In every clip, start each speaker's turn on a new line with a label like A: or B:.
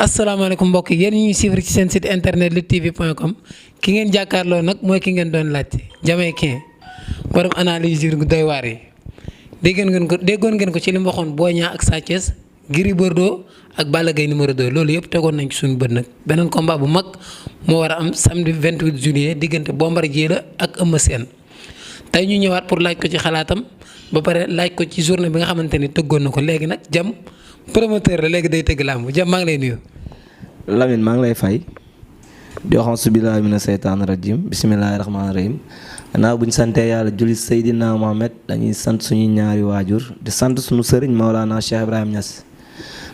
A: asalaamaaleykum mbokk yi yéen ñuy suivre ci seen site internet luttetv.com ki ngeen jàkkaarloo nag mooy ki ngeen doon laajte Jamaïcain borom analyse yu doy waar yi déggoon ngeen ko ci li mu waxoon Boy Niang ak Sa Thiès Gris Bordeaux ak Balla Gaye numéro 2 loolu yëpp tegoon nañ ci suñu bët nag beneen combat bu mag moo war a am samedi 28 juillet diggante Bombardier la ak Eumeu Sène tey ñu ñëwaat pour laaj ko ci xalaatam ba pare laaj ko ci journée bi nga xamante ni tëggoon na ko léegi nag jam promoteur la léegi day tëgg làmb jam maa ngi lay nuyu.
B: Lamine maa ngi lay fay di wax auzu billaahi mina seytaani rajiim bismillaahi rahmaani rahiim gannaaw bu ñu santee yàlla julli Seydina Mohamed dañuy sant suñuy ñaari waajur di sant suñu sëriñ Maolana Cheikh Ibrahima Niass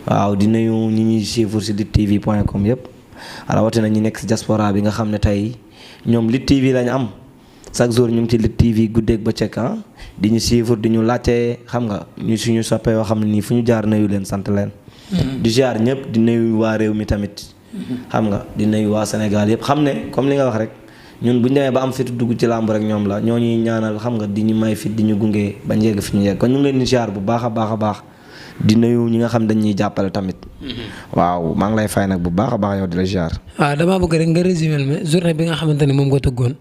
B: waaw di nuyu ñi ñuy suivre ci luttetv.com yëpp rawatina ñi nekk ci diaspora bi nga xam ne tey ñoom Lutte TV lañ am chaque jour ñu ngi ci Lutte TV guddeeg bëccëg di ñu suivre di ñu laajte xam nga ñu suñu soppe yoo xam ne nii fu ñu jaar nuyu leen sant leen. di ziar ñëpp di nuyu waa réew mi tamit. xam nga di nuyu waa Sénégal yëpp xam ne comme li nga wax rek ñun bu ñu demee ba am fit dugg ci làmb rek ñoom la ñoo ñuy ñaanal xam nga di ñu may fit di ñu gunge ba njëgg fi ñu yegg kon ñu ngi leen di ziar bu baax a baax a baax di nuyu ñi nga xam dañ ñuy jàppale tamit. waaw maa ngi lay fay nag bu baax a baax yow di la ziar.
A: waaw damaa bëgg rek nga résumé ma journée bi nga xamante ne moom nga tëggoon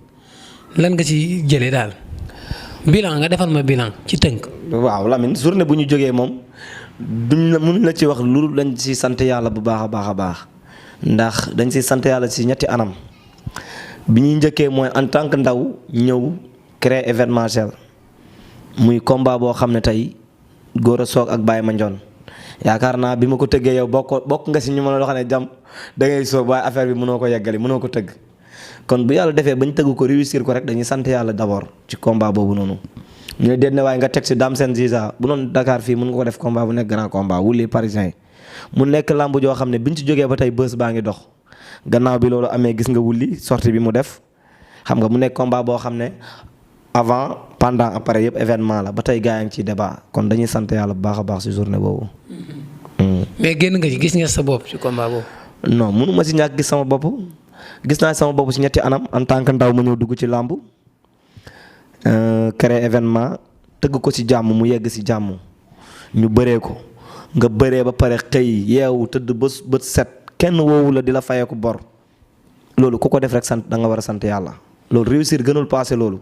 A: lan nga ci jëlee daal bilan nga defal ma bilan ci tënk.
B: waaw Lamine journée bu ñu jógee moom mënuñ la ci wax lu lañ ci sant yàlla bu baax a baax a baax ndax dañ ci sant yàlla ci ñetti anam bi ñuy njëkkee mooy en tant que ndaw ñëw créer événementiel muy combat boo xam ne tey Gora Sock ak Baye Mandione yaakaar naa bi ma ko tëggee yow bokk nga si ñu mën a loo xam ne jam da ngay soog waaye affaire bi mënoo ko yeggali mënoo ko tëgg kon bu yàlla defee bañ tëgg ko réussir ko rek dañuy sant yàlla d'abord ci combat boobu noonu ñu ne déet ne waaye nga teg si Dame Sène Ziza bu doon Dakar fii mën nga ko def combat bu nekk grand combat wuli parisien mu nekk lamb joo xam ne biñ ci jógee ba tey bës baa ngi dox gannaaw bi loolu amee gis nga wuli sortie bi mu def xam nga mu nekk combat boo xam ne avant pendant après yëpp événement la ba tey gaa yaa ngi ciy débat kon dañuy sant yàlla bu baax a baax si journée boobu.
A: mais génn nga ci gis nga sa bopp ci combat boobu.
B: non mënu ma si ñàkk gis sama bopp gis naa sama bopp si ñetti anam en tant que ndaw ma ñëw dugg ci làmb créer événement tëgg ko ci jàmm mu yegg ci jàmm ñu bëree ko nga bëree ba pare xëy yeewu tëdd bët set kenn woowu la di la fayeeku bor loolu ku ko def rek sant da nga war a sant yàlla loolu réussir gënul passé loolu.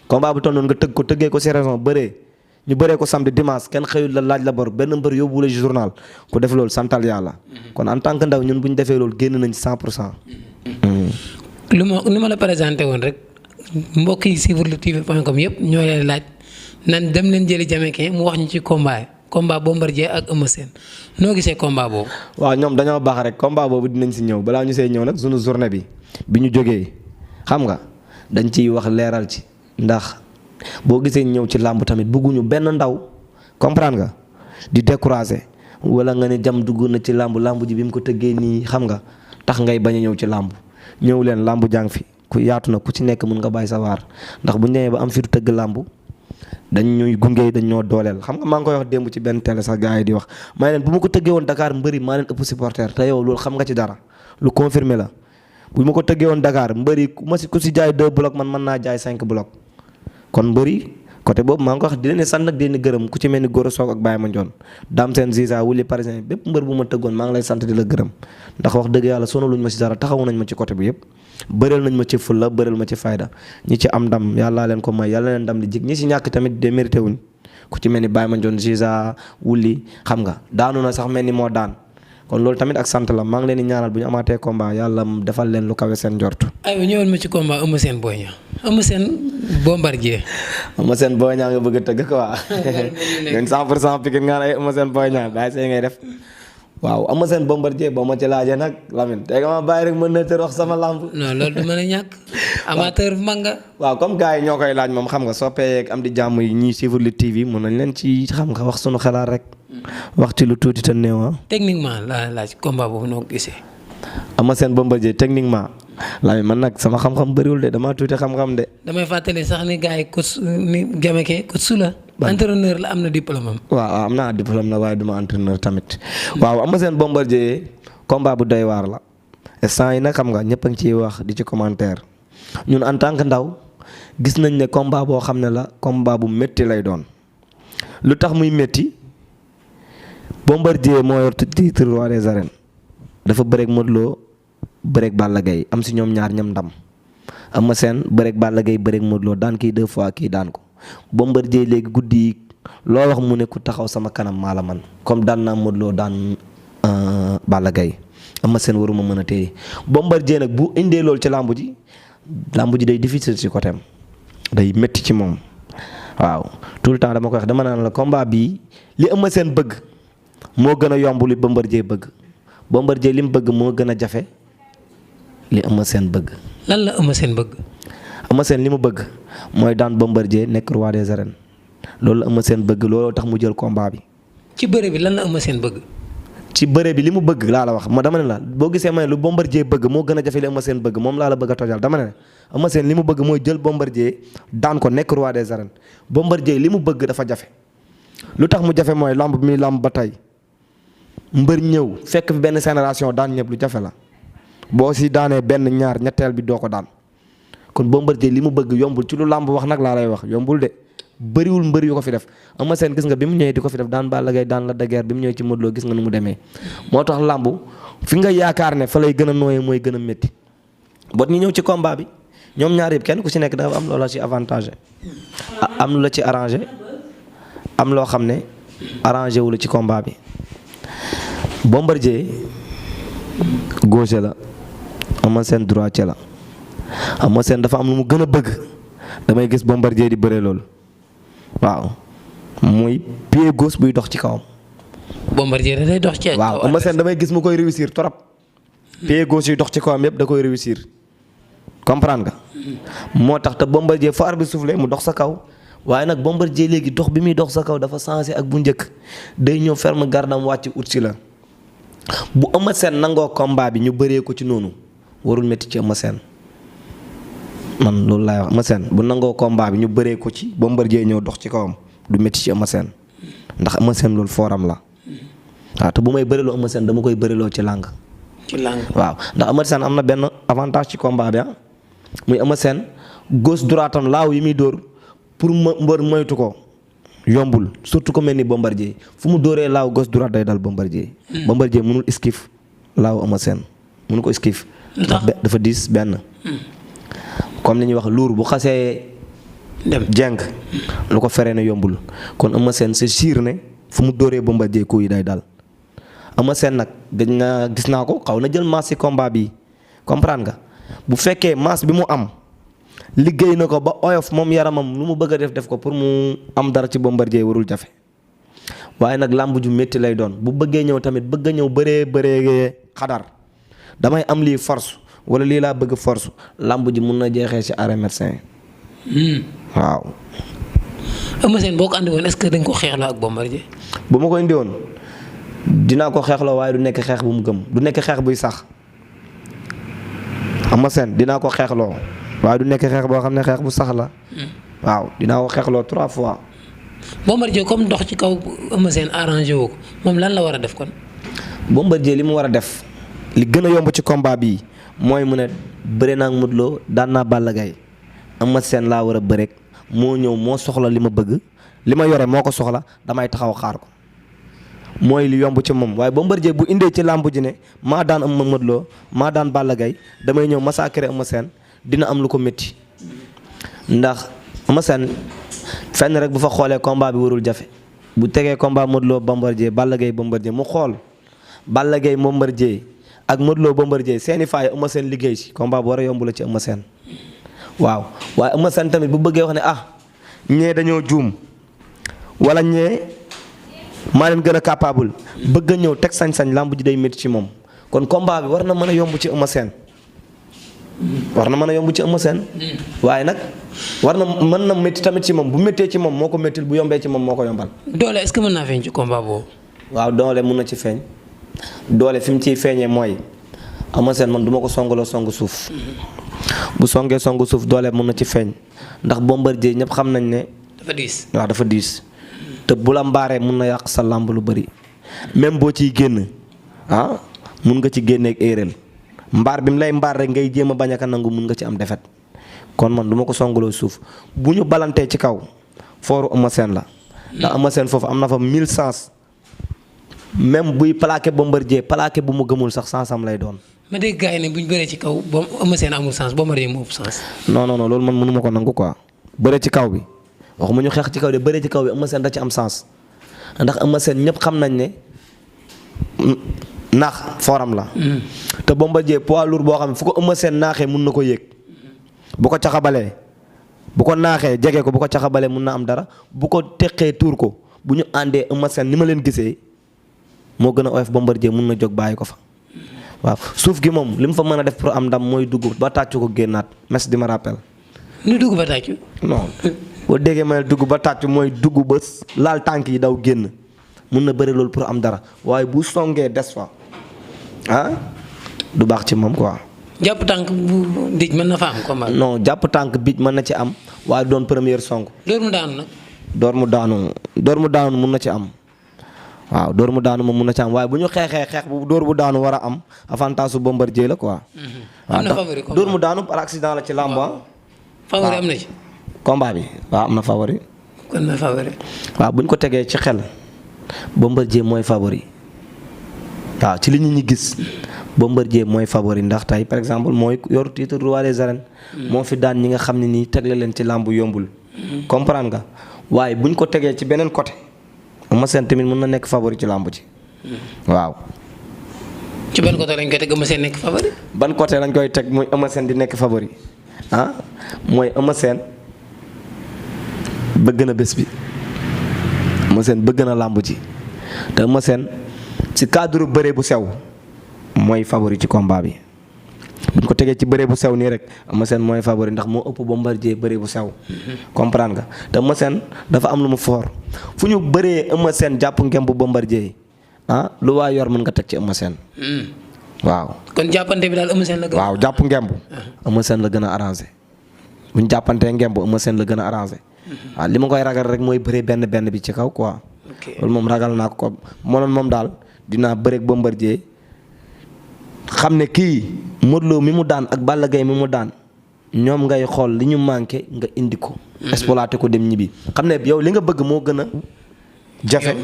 B: combat bu toll noonu nga tëgg ko tëggee ko ci raison bëree ñu bëree ko samedi dimanche kenn xëyul la laaj la bor benn mbër yóbbu la ci journal ku def loolu santal yàlla kon en tant que ndaw ñun bu ñu defee loolu génn nañ ci 100%.
A: lu ma la présenté woon rek mbokk yi suivre luttetv.com yëpp ñoo leen laaj nan dem leen jëli Jamaïcain mu wax ñu ci combat Bombardier ak Eumeu Sène noo gisee combat boobu.
B: waaw ñoom dañoo baax rek combat boobu dinañ ci ñëw balaa ñu see ñëw nag sunu journée bi ñu jógee xam nga dañ ciy wax leeral ci ndax boo gisee ñëw ci làmb tamit bëgguñu benn ndaw comprendre nga di décourager wala nga ne jam dugg na ci làmb ji bi mu ko tëggee nii xam nga tax ngay bañ a ñëw ci làmb ñëw leen làmb jàng fi ku yaatu na ku ci nekk mën nga bàyyi sa waar ndax bu ñu demee ba am fitu tëgg làmb dañ ñuy gunge dañ ñoo dooleel xam nga maa ngi koy wax démb ci benn télé sax gars yi di wax maa leen bu ma ko tëggee woon Dakar mbëri maa leen ëpp supporter te yow loolu xam nga ci dara lu confirmé la bu ma ko tëggee woon Dakar mbëri ku si jaay 2 blocs man mën naa jaay 5 blocs kon mbëri côté boobu maa ngi ko wax di leen sant nag di leen gërëm ku ci mel ni Gora Sock ak Baye Mandione Dame Sène Ziza wuli parisien bépp mbër bu ma tëggoon maa ngi lay sant di la gërëm ndax wax dëgg yàlla sonaluñ ma si dara taxawu nañ ma ci côté bi yëpp bëreel nañ ma ci fulla bëreel ma ci fayda ñi ci am ndam yàlla leen ko may yàlla leen ndam li jig ñi si ñàkk tamit de mérité wuñ ku ci mel ni Baye Mandione Ziza wuli xam nga daanu na sax mel ni moo daan kon loolu tamit ak sant la maa ngi leen di ñaanal bu ñu amaatee combat yàlla defal leen lu kawe seen njort.
A: aywa ñëwal ma ci combat Eumeu Sène Boy Niang Eumeu Sène Bombardier.
B: Eumeu Sène Boy Niang nga bëgg a tëgg quoi. ñun 100% Pikine nga ay Eumeu Sène Boy Niang bàyyi see ngay def. waaw Eumeu Sène Bombardier boo ma ci laajee nag Lamine tey nga ma bàyyi rek mën na tër wax sama lamb.
A: non loolu du mën a ñàkk. amateur mag nga.
B: waaw comme gars yi ñoo koy laaj moom xam nga soppeek am di jàmm yi ñuy suivre Lutte TV mën nañ leen ci xam nga wax sunu xalaat rek. wax ci lu tuuti te néew
A: techniquement laa laaj combat boobu noo ko gisee.
B: Eumeu Sène Bombardier techniquement Lamine man nag sama xam-xam bëriwul de damaa tuuti xam-xam de.
A: damay fàttali sax ni gars yi coach ni Jamaïcain coach la. entraîneur la am na diplôme am.
B: waaw am naa diplôme la waaye duma entraîneur tamit. waaw Eumeu Sène Bombardier combat bu doy waar la. instant yi nag xam nga ñëpp a ngi ciy wax di ci commentaire ñun en tant que ndaw gis nañ ne combat boo xam ne la combat bu métti lay doon lu tax muy métti Bombardier moo yor titre roi des arènes dafa bëreeg Modou Lo bëreeg Balla Gaye am si ñoom ñaar ñam ndam Eumeu Sène bëreeg Balla Gaye bëreeg Modou Lo daan kii 2 fois kii daan ko Bombardier léegi guddi yi loo wax mu ne ku taxaw sama kanam maa la man comme daan naa Modou Lo daan Balla Gaye Eumeu Sène waruma mën a téye Bombardier nag bu indee loolu ci làmb ji day difficile ci côté am day métti ci moom waaw tout le temps dama koy wax dama naan la combat bii li Eumeu Sène bëgg moo gën a yomb li Bombardier bëgg Bombardier li mu bëgg moo gën a jafe li Eumeu Sène bëgg.
A: lan la Eumeu Sène bëgg.
B: Eumeu Sène li mu bëgg mooy daan Bombardier nekk roi des arènes loolu la Eumeu Sène bëgg looloo tax mu jël combat bi.
A: ci bëre bi lan la Eumeu Sène bëgg.
B: ci bëre bi li mu bëgg laa la wax ma dama ne la boo gisee ma ne lu Bombardier bëgg moo gën a jafe li Eumeu Sène bëgg moom laa la bëgg a tojal dama ne Eumeu Sène li mu bëgg mooy jël Bombardier daan ko nekk roi des arènes Bombardier li mu bëgg dafa jafe lu tax mu jafe mooy lamb bi muy lamb ba tey mbër ñëw fekk fi benn génération daan ñëpp lu jafe la boo si daanee benn ñaar ñetteel bi doo ko daan kon Bombardier li mu bëgg yombul ci lu lamb wax nag laa lay wax yombul de bëriwul mbër yu ko fi def Eumeu Sène gis nga bi mu ñëwee di ko fi def daan Balla Gaye daan Lac de Guiers bi mu ñëwee ci Modou Lo gis nga nu mu demee moo tax lamb fi nga yaakaar ne fa lay gën a nooyee mooy gën a métti bot ñu ñëw ci combat bi ñoom ñaar yëpp kenn ku ci nekk dafa am loola ci avantage am lu la ci arrangé am loo xam ne arrangé wu la ci combat bi Bombardier gauche la Eumeu Sène droitier la Eumeu Sène dafa am lu mu gën a bëgg damay gis Bombardier di bëre loolu waaw muy pied gauche buy dox ci kawam.
A: Bombardier day dox ci kawam.
B: waaw Eumeu Sène damay gis mu koy réussir trop. pied gauche yi dox ci kawam yëpp da koy réussir comprendre nga. moo tax te Bombardier faar bi soufflé mu dox sa kaw waaye nag Bombardier léegi dox bi muy dox sa kaw dafa changé ak bu njëkk day ñëw ferme gardam wàcc ut si la bu Eumeu Sène nangoo combat bi ñu bëree ko ci noonu warul métti ci Eumeu Sène man loolu laay wax Eumeu Sène bu nangoo combat bi ñu bëree ko ci Bombardier ñëw dox ci kawam du métti ci Eumeu Sène ndax Eumeu Sène loolu fooram la waaw te bu may bëriloo Eumeu Sène dama koy bëriloo ci làng. waaw ndax Eumeu Sène am na benn avantage ci combat bi muy Eumeu Sène gauche droite am laaw yi muy dóor pour mbër moytu ko yombul surtout ko mel ni Bombardier fu mu dóoree laaw gauche droite day dal Bombardier. Bombardier mënul esquive laaw Eumeu Sène mënu ko esquive. ndax dafa diis benn. comme li ñuy wax luur bu xasee dem jeng lu ko feree ne yombul kon Eumeu Sène c'est sûr ne fu mu dóoree Bombardier ku yi day dal Eumeu Sène nag gis naa ko xaw na jël masse ci combat bi comprendre nga bu fekkee masse bi mu am liggéey na ko ba oyof moom yaramam lu mu bëgg a def ko pour mu am dara ci Bombardier warul jafe waaye nag làmb ju métti lay doon bu bëggee ñëw tamit bëgg a ñëw bëree xadar damay am lii force wala lii laa bëgg force làmb ji mun na jeexee ci arrêt médecin waaw.
A: Eumeu Sène boo ko andi woon est-ce que dañ ko xeexloo ak Bombardier.
B: bu ma ko indi woon dinaa ko xeexloo waaye du nekk xeex bu mu gëm du nekk xeex buy sax Eumeu Sène dinaa ko xeexloo waaye du nekk xeex boo xam ne xeex bu sax la. waaw dinaa ko xeexloo 3 fois.
A: Bombardier comme dox ci kaw Eumeu Sène arrangé woo ko moom lan la war a def kon.
B: Bombardier li mu war a def li gën a yomb ci combat bii mooy mu ne bëre naa ak Modou Lo daan naa Balla Gaye Eumeu Sène laa war a bëreek moo ñëw moo soxla li ma bëgg li ma yore moo ko soxla damay taxaw xaar ko mooy li yomb ci moom waaye Bombardier bu indee ci làmb ji ne maa daan am Modou Lo maa daan Balla Gaye damay ñëw massacrer Eumeu Sène dina am lu ko métti ndax Eumeu Sène fenn rek bu fa xoolee combat bi warul jafe bu tegee combat Modou Lo Bombardier Balla Gaye Bombardier mu xool Balla Gaye Bombardier ak Modou Lo Bombardier seeni faay Eumeu Sène liggéey ci combat bu war a yomb la ci Eumeu Sène waaw waaye Eumeu Sène tamit bu bëggee wax ne ñee dañoo juum wala ñee maa leen gën a capable bëgg a ñëw teg sañ-sañ làmb ji day métti ci moom kon combat bi war na mën a yomb ci Eumeu Sène war na mën a yomb ci Eumeu Sène waaye nag war na mën na métti tamit ci moom bu méttee ci moom moo ko méttil bu yombee ci moom moo ko yombal.
A: doole est-ce que mën naa feeñ ci combat boobu.
B: waaw doole mun na ci feeñ doole fi mu ciy feeñee mooy Eumeu Sène man du ma ko songaloo songu suuf bu songee songu suuf doole mun na ci feeñ ndax Bombardier ñëpp xam nañ ne.
A: dafa diis
B: waaw dafa diis te bu la mbaaree mun na yàq sa làmb lu bëri même boo ciy génn mun nga ci génneeg éeréel mbaar bi mu lay mbaar rek ngay jéem a bañ a nangu mun nga ci am defet kon man du ma ko songaloo suuf bu ñu balantee ci kaw fooru Eumeu Sène la ndax Eumeu Sène foofu am na fa 1000 sens même buy plaqué Bombardier plaqué bu mu gëmul sax sansam lay doon.
A: ma dégg gars yi ne bu ñu bëree ci kaw ba Eumeu Sène amul sens Bombardier moo ëpp sens.
B: non loolu man mënu ma ko nangu quoi. bëre ci kaw bi waxuma ñu xeex ci kaw de bëre ci kaw bi Eumeu Sène da ci am sens ndax Eumeu Sène ñëpp xam nañ ne naax fooram la. te Bombardier poids lourd boo xam ne fu ko Eumeu Sène naaxee mun na ko yéeg bu ko caxabalee bu ko naaxee jege ko bu ko caxabalee mun na am dara bu ko teqee tuur ko bu ñu àndee Eumeu Sène ni ma leen gisee moo gën a oyof Bombardier mun na jóg bàyyi ko fa. waaw suuf gi moom li mu fa mën a def pour am ndam mooy dugg ba tàccu ko génnaat mes di ma rappel.
A: nu dugg ba tàccu.
B: non boo déggee ma ne dugg ba tàccu mooy dugg ba laal tànk yi daw génn mun na bëri loolu pour am dara waaye bu songee des fa du baax ci moom quoi.
A: jàpp tànk bu dij mën na fa am combat.
B: non jàpp tànk bij mën na ci am waaye doon première song.
A: door mu daanu nag.
B: door mu daanu mun na ci am. waaw door mu daanu moom mun na ci am waaye bu ñu xeex bu door bu daanu war a am avantage su Bombardier la quoi.
A: am na favori combat
B: door mu daanu par accident la ci làmb.
A: favori am na ci.
B: combat bi waaw am na favori.
A: kon na favori.
B: waaw bu ñu ko tegee ci xel Bombardier mooy favori waaw ci li ñu ñi gis Bombardier mooy favori ndax tey par exemple mooy yor titre roi des arènes. moo fi daan ñi nga xam ne nii tegle leen ci làmb yombul. comprendre nga waaye bu ñu ko tegee ci beneen côté. Eumeu Sène tamit mën na nekk favori ci làmb ci waaw.
A: ci ban côté lañ koy teg Eumeu Sène nekk favori.
B: ban côté lañ koy teg muy Eumeu Sène di nekk favori mooy Eumeu Sène bëgg na bés bi Eumeu Sène bëgg na làmb ci te Eumeu Sène ci cadre bëre bu sew mooy favori ci combat bi buñ ko tegee ci bëre bu sew nii rek Eumeu Sène mooy favori ndax moo ëpp Bombardier bëre bu sew. comprendre nga te Eumeu Sène dafa am lu mu foor fu ñu bëree Eumeu Sène jàpp ngem bu Bombardier lu waa yor mën nga teg ci Eumeu Sène. waaw.
A: kon jàppante bi daal Eumeu Sène la gën a.
B: waaw jàpp ngemb. Eumeu Sène la gën a arrangé bu ñu jàppantee ngemb Eumeu Sène la gën a arrangé. waaw li ma koy ragal rek mooy bëree benn bi ci kaw quoi. loolu moom ragal naa ko moom daal dinaa bëreeg Bombardier xam ne kii Modou Lo mi mu daan ak Balla Gaye mi mu daan ñoom ngay xool li ñu manqué nga indi ko. exploité ko dem ñibbi xam ne yow li nga bëgg moo gën a jafe.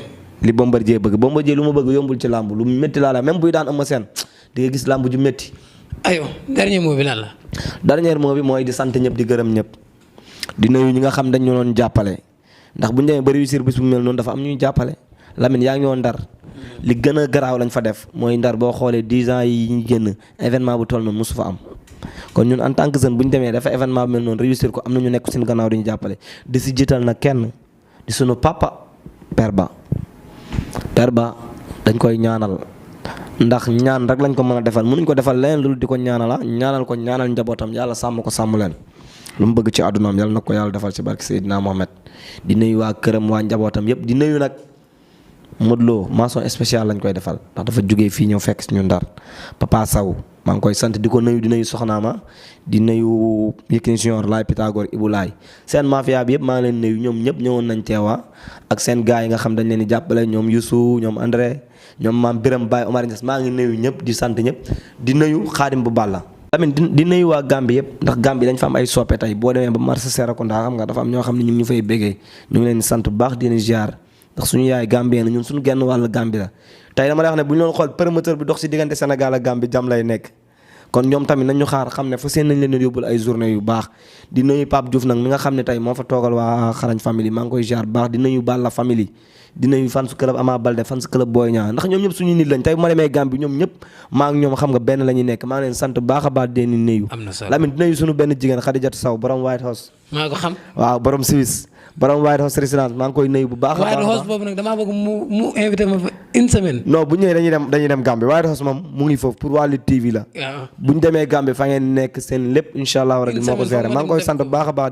B: li Bombardier bëgg Bombardier lu ma bëgg yombul ci làmb lu métti laa la même buy daan Eumeu Sène di nga gis làmb ju métti.
A: aywa dernier mot bi lan la.
B: dernier mot bi mooy di sant ñëpp di gërëm ñëpp di nuyu ñi nga xam dañ ñu doon jàppale ndax bu ñu demee ba réussir bis bu mel noonu dafa am ñuy jàppale Lamine yaa ngi woon Ndar li gën a garaaw lañ fa def mooy Ndar boo xoolee 10 ans yi ñu génn événement bu toll noonu mosu fa am. kon ñun en tant que jeune bu ñu demee dafa événement bu mel noonu réussir ko am na ñu nekk seen gannaaw di ñu jàppale di si jiital nag kenn di sunu papa Père Ba dañ koy ñaanal ndax ñaan rek lañ ko mën a defal mënuñ ko defal leneen lu di ko ñaanala ñaanal ko ñaanal njabootam yàlla sàmm ko sàmm leen lu mu bëgg ci àddunaam yàlla na ko yàlla defal ci barke Seydina Mohamed di nuyu waa këram waa njabootam yëpp di nuyu nag Modou Lo mention spéciale lañ koy defal ndax dafa jógee fii ñëw fekk si ñu Ndar Papa Sow maa ngi koy sant di ko nuyu di nuyu soxnaama di nuyu Yékini Junior Laay Pythagore Ibou Laay seen mafia bi yëpp maa ngi leen nuyu ñoom ñëpp ñëwoon nañ teewa ak seen gars yi nga xam dañ leen di jàppale ñoom Youssou ñoom André ñoom maam Biram Baye Omar Niass maa ngi nuyu ñëpp di sant ñëpp di nuyu Xaadim bu Balla tamit di nuyu waa Gambie yëpp ndax Gambie dañ fa am ay soppe tey boo demee ba marché Serekunda xam nga dafa am ñoo xam ne ñu ngi ñu fay béggee ñu ngi leen di sant bu baax di leen ziar ndax suñu yaay Gambie na ñun suñu genn wàll Gambie la tey dama lay wax ne bu ñu doon xool promoteur bi dox si diggante Sénégal ak Gambie jam lay nekk kon ñoom tamit nañu xaar xam ne fa seen nañ leen yóbbul ay journée yu baax di nuyu Pape Diouf nag mi nga xam ne tey moo fa toogal waa Xarañ famille maa ngi koy ziar bu baax di nuyu Balla famille di nuyu fans club Ama Baldé fans club Boy Niang ndax ñoom ñëpp suñu nit lañ tey bu ma demee Gambie ñoom ñëpp maa ngi ñoom xam nga benn la ñuy nekk maa ngi leen sant baax a baax dee ni nuyu Lamine di nuyu suñu benn jigéen Khadijatou Sow borom White House
A: maa ko xam
B: waaw borom Suisse borom White House résidence maa ngi koy nuyu bu baax a baax
A: White House boobu nag damaa bëgg mu invité ma fa une semaine.
B: non bu ñëwee dañuy dem Gambie White House moom mu ngi foofu pour waa Lutte TV la bu ñu demee Gambie fa ngeen nekk seen lépp incha allah rabi moo ko gérer maa ngi koy sant bu baax a baax